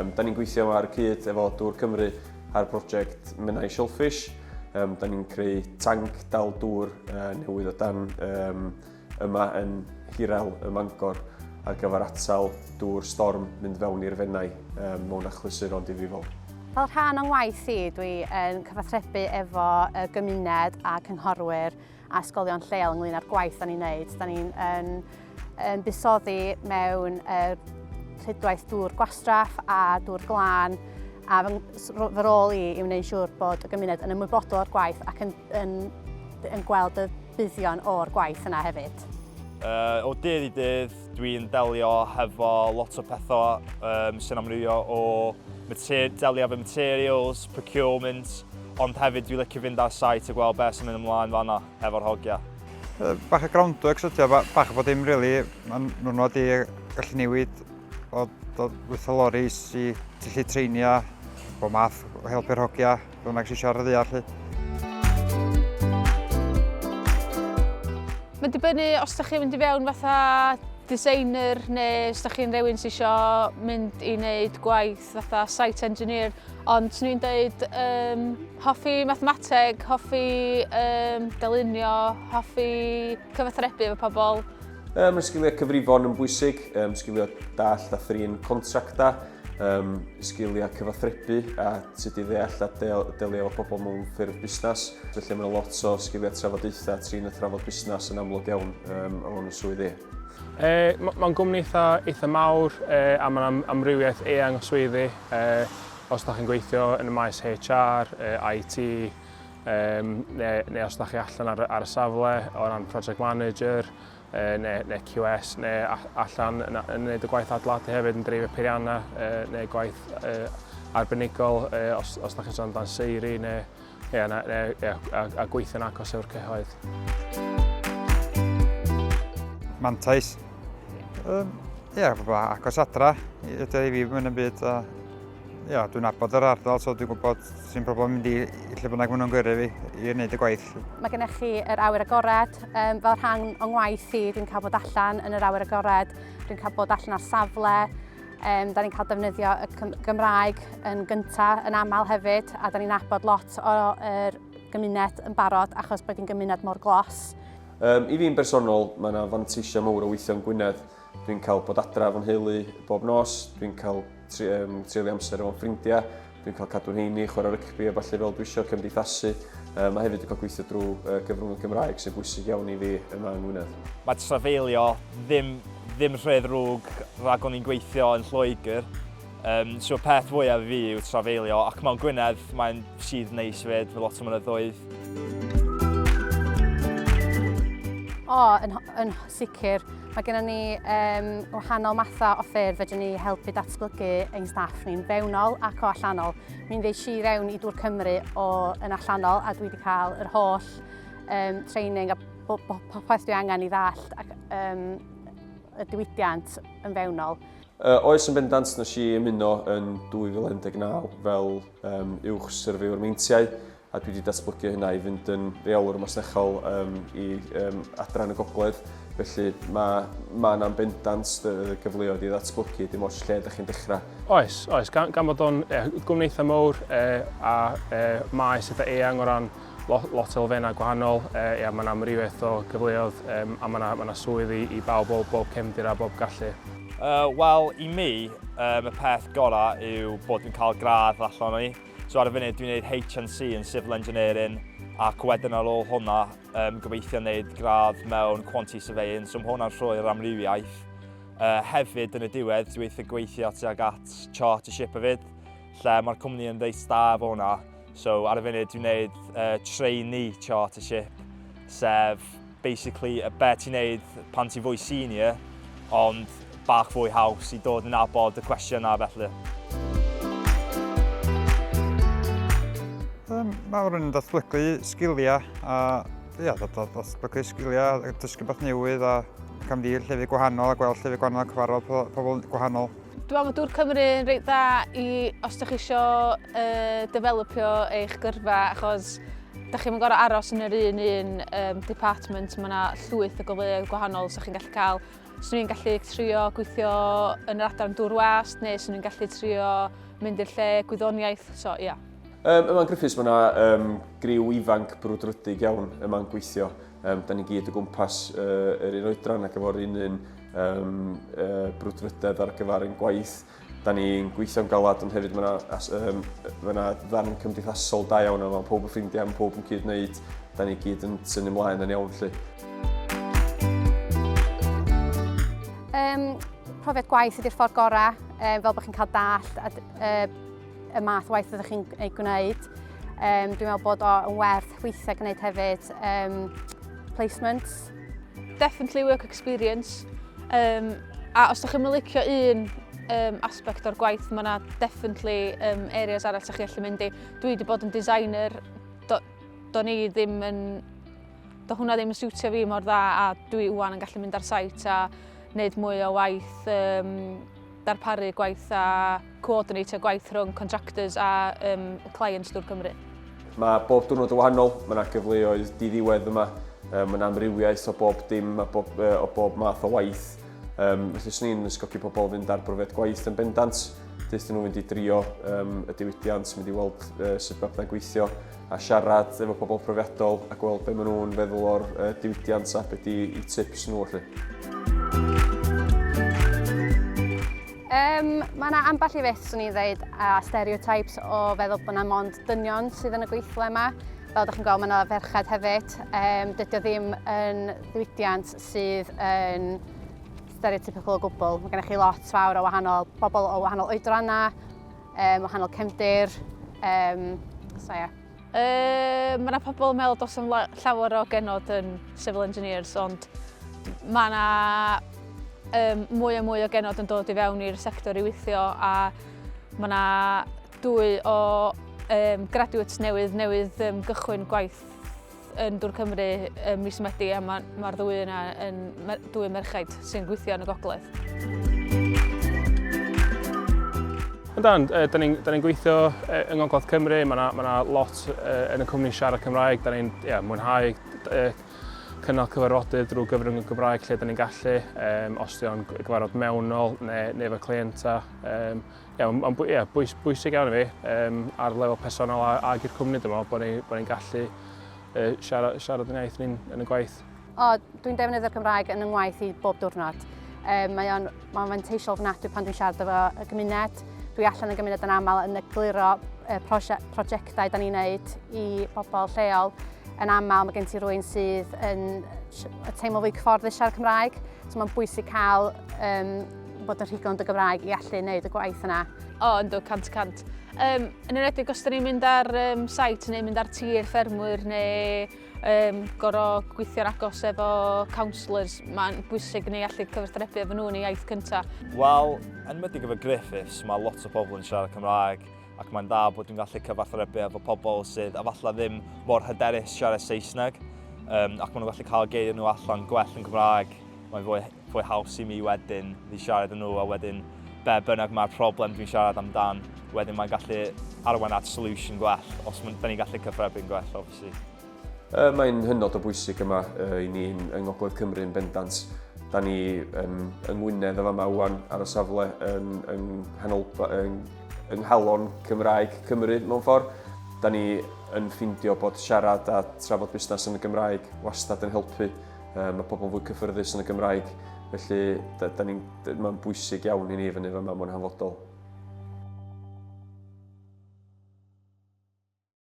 Um, da ni'n gweithio yma ar y cyd efo Dŵr Cymru ar brosiect Menai Shellfish. Um, da ni'n creu tanc dal dŵr uh, newydd o dan um, yma yn Hirel ym Mangor ar gyfer atal dŵr storm mynd fewn i'r Fenai um, mewn achlysuron difrifol. Fel rhan o'n ngwaith i, dwi yn cyfathrebu efo y gymuned a cynghorwyr a ysgolion lleol ynglyn â'r gwaith da ni'n neud. Da ni'n yn, yn buddsoddi mewn uh, rhydwaith dŵr gwastraff a dŵr glân a fy, fy rôl i i wneud siŵr bod y gymuned yn ymwybodol o'r gwaith ac yn, yn, yn gweld y buddion o'r gwaith yna hefyd. Uh, o dydd i dydd, dwi'n delio hefo lot o pethau um, sy'n amrywio o delio efo materials, procurement, ond hefyd dwi'n licio fynd ar site a gweld beth sy'n mynd ymlaen fanna hefo'r hogia. Bach o groundworks ydy o, bach o bod dim really, maen nhw'n wedi gallu newid o dod wrth y loris i tyllu treinia, bob math o helpu'r hogia, bynnag sy'n siarad ddeall lly. Mae'n dibynnu os da chi'n mynd i fewn fatha designer neu os da chi'n rhywun sy'n eisiau mynd i wneud gwaith fatha site engineer. Ond swn i'n dweud um, hoffi mathemateg, hoffi um, dylunio, hoffi cyfathrebu efo pobl. Um, mae sgiliau cyfrifon yn bwysig, um, sgiliau dallt a thrin contractau, um, sgiliau cyfathrebu a sut i ddeall a del, delio efo pobl mewn ffurf busnes. Felly mae lot o sgiliau trafodaethau, trin a thrafod busnes yn amlwg iawn um, o fewn y swydd i. E, Mae'n gwmni eitha, eitha mawr e, a mae'n amrywiaeth eang o swyddi. E, os da chi'n gweithio yn y maes HR, e, IT, um, neu, neu os da chi allan ar, ar y safle o ran project manager uh, neu, neu QS neu allan yn, yn gwneud y gwaith adeiladu hefyd yn dreifio peiriannau uh, neu gwaith uh, arbenigol uh, os, os da chi'n sôn amdan seiri neu, yeah, neu, neu, yeah, a, a gweithio'n agos efo'r cyhoedd. Mantais. Ie, um, yeah, agos adra, ydy i fi mynd yn byd. A Ia, dwi'n nabod yr ardal, so dwi'n gwybod sy'n problem mynd i, i lle bynnag maen nhw'n gyrru fi i wneud y gwaith. Mae gennych chi yr awyr agored, um, fel rhan o'n ngwaith i, dwi'n cael bod allan yn yr awyr agored, dwi'n cael bod allan ar safle, um, da ni'n cael defnyddio y Gymraeg yn gyntaf yn aml hefyd, a da ni'n nabod lot o'r gymuned yn barod achos bod hi'n gymuned mor glos. Um, I fi'n bersonol, mae yna fanteisiau mawr o weithio yn Gwynedd. Dwi'n cael bod adra efo'n nheulu bob nos, dwi'n cael um, treulio amser efo'n ffrindiau, dwi'n cael cadw'n heini, chwarae rygbi a falle fel dwi eisiau cymdeithasu. Um, a hefyd dwi'n cael gweithio drwy uh, gyfrwng y Gymraeg sy'n bwysig iawn i fi yma yng Ngwynedd. Mae trafeilio ddim, ddim rhy ddrwg rhag o'n i'n gweithio yn Lloegr. Um, so y peth fwyaf i fi yw trafeilio, ac mewn Gwynedd mae'n sydd neis fyd, fe lot o mynyddoedd. O, yn, yn sicr. Mae gennym ni um, wahanol mathau o ffyrdd fedrwn ni helpu datblygu ein staff ni'n fewnol ac o allanol. Mi'n ddeis i fewn i Dŵr Cymru o yn allanol a dwi wedi cael yr holl um, training a popeth dwi angen i ddallt ac, um, y diwydiant yn fewnol. Uh, oes yn bendant nes i ymuno yn 2019 fel um, uwch syrfeiwr meintiau a dwi wedi datblygu hynna i fynd yn reolwr masnachol um, i um, adran y gogledd. Felly mae ma yna'n bendant gyfleoedd i ddatblygu, dim ots lle ydych chi'n dechrau. Oes, oes. Gan, gan bod o'n e, gwmni eitha mowr e, a e, maes eitha eang o ran lot, lot o elfennau gwahanol, e, ia, mae yna amrywiaeth o gyfleoedd e, a mae yna, ma swydd i, i bawb o bob cefndir a bob gallu. Uh, Wel, i mi, um, y peth gorau yw bod dwi'n cael gradd allan o'n i. So ar y funud dwi'n gwneud HNC yn Civil Engineering ac wedyn ar ôl hwnna um, gobeithio wneud gradd mewn Quantity Surveying, so mae hwnna'n rhoi'r amrywiaeth. Uh, hefyd yn y diwedd, dwi eithaf gweithio tuag at chartership hefyd, lle mae'r cwmni yn reit da efo hwnna. So ar y funud dwi'n gwneud uh, trainee chartership, sef basically y be ti'n neud pan ti'n fwy senior, ond bach fwy haws i dod yn nabod y cwestiynau felly. Um, mae rhywun yn datblygu sgiliau a ia, datblygu sgiliau, dysgu beth newydd a cam i llefydd gwahanol a gweld llefydd gwahanol a cyfarfod pobl gwahanol. Dwi'n meddwl bod Dŵr Cymru yn reit dda i os ydych chi eisiau uh, developio eich gyrfa achos da chi'n gorfod aros yn yr un un um, department, mae yna llwyth o gyfleoedd gwahanol so chi'n gallu cael Swn i'n gallu trio gweithio yn yr adran dŵr wast neu swn i'n gallu trio mynd i'r lle gwyddoniaeth, so ia. Um, yma'n Griffiths mae yna um, griw ifanc brwdfrydig iawn yma'n gweithio. Um, da ni gyd o gwmpas uh, yr un oedran ac efo'r un un um, uh, brwdfrydedd ar gyfer ein gwaith. Da ni'n gweithio'n galad, ond hefyd mae yna um, ma yna ddarn cymdeithasol da iawn, a mae pob yn ffrindiau, mae pob yn cyd wneud. Da ni gyd yn tynnu ymlaen yn iawn, felly. Um, profiad gwaith ydy'r ffordd gorau, um, fel bod chi'n cael dallt a, uh, y math o waith ydych chi'n ei gwneud. Um, dwi'n meddwl bod o'n werth weithiau gwneud hefyd um, placements. Definitely work experience. Um, a os ydych chi'n licio un um, aspect o'r gwaith, mae yna definitely um, areas arall ydych chi'n gallu mynd i. Dwi wedi bod yn designer, do, do'n i ddim yn... Do hwnna ddim yn siwtio fi mor dda a dwi wwan yn gallu mynd ar site a wneud mwy o waith um, darparu gwaith a coordinatio gwaith rhwng contractors a um, clients Dŵr Cymru. Mae bob diwrnod yn wahanol, mae yna gyfleoedd diddiwedd yma, um, mae yna amrywiaeth o bob dim, a bob, uh, o bob math o waith. Um, felly swn i'n ysgogi pobl fynd ar brofiad gwaith yn bendant, deuthon nhw fynd i drio um, y diwydiant, mynd i weld uh, sut mae pethau'n gweithio a siarad efo pobl profiadol a gweld be maen nhw'n feddwl o'r uh, diwydiant a be di i tips nhw felly. Um, mae yna ambell i feth, swn i'n dweud, a stereotypes o feddwl bod yna mond dynion sydd yn y gweithle yma. Fel ydych chi'n gweld, mae yna ferched hefyd. Um, dydy o ddim yn ddiwydiant sydd yn stereotypical o gwbl. Mae gennych chi lot fawr o wahanol bobl o wahanol oedrannau, um, wahanol cefndir. Um, so, yeah. Uh, mae yna pobl yn meddwl does yn llawer o genod yn civil engineers, ond mae yna um, mwy a mwy o genod yn dod i fewn i'r sector i weithio a mae yna dwy o um, graduates newydd newydd um, gychwyn gwaith yn Dŵr Cymru ym mis Medi a mae'r ma ddwy yna yn dwy merchaid sy'n gweithio yn y gogledd. Yndan, da ni'n ni gweithio yng Ngogledd Cymru, mae yna ma lot yn y cwmni'n siarad Cymraeg, da ni'n yeah, mwynhau cynnal cyfarfodydd drwy gyfrwng y Gymraeg lle da ni'n gallu, um, os di o'n gyfarfod mewnol neu, neu efo clienta. Um, Ie, mae'n bwy, yeah, bwys, bwysig iawn i fi um, ar lefel personol a, ag i'r cwmni dwi'n meddwl bod ni'n ni gallu uh, siarad, siarad yn iaith ni'n yn y gwaith. O, dwi'n defnyddio'r Gymraeg yn yng ngwaith i bob diwrnod. Um, mae o'n mae'n fanteisiol ofnadwy pan dwi'n siarad efo y gymuned. Dwi allan yn y gymuned yn aml yn egluro prosiectau da ni'n neud i bobl lleol. Yn aml mae gen ti rwy'n sydd yn teimlo fwy cyfforddus siarad Cymraeg, so mae'n bwysig cael um, bod yn rhugl yn dy Gymraeg i allu wneud y gwaith yna. O, yndw, 100%. Um, yn enwedig os da ni'n mynd ar um, site neu mynd ar tir ffermwyr neu um, gorau gweithio'n agos efo counsellors, mae'n bwysig ni allu cyfathrebu efo nhw yn ei iaith cyntaf. Wel, yn enwedig efo Griffiths, mae lot o bobl yn siarad Cymraeg ac mae'n dda bod dwi'n gallu cyfathrebu efo pobl sydd a falle ddim mor hyderus siarad Saesneg um, ac maen nhw'n gallu cael geiriau nhw allan gwell yn Cymraeg. Mae'n fwy, fwy haws i mi wedyn i siarad â nhw a wedyn be bynnag mae'r problem dwi'n siarad amdan, wedyn mae'n gallu arwain at solution gwell, os da ni'n gallu cyffredin gwell, obviously. Uh, mae'n hynod o bwysig yma uh, i ni yng Ngogledd Cymru yn bendant. Da ni yn, yng Ngwynedd y fama wwan ar y safle yn, yng, nghanol, yng, yng nghalon Cymraeg Cymru mewn ffordd. Da ni yn ffindio bod siarad a trafod busnes yn y Gymraeg wastad yn helpu. Mae pobl yn fwy cyffyrddus yn y Gymraeg, felly da, da ni'n, mae'n bwysig iawn i ni fyny fama, mae'n hanfodol.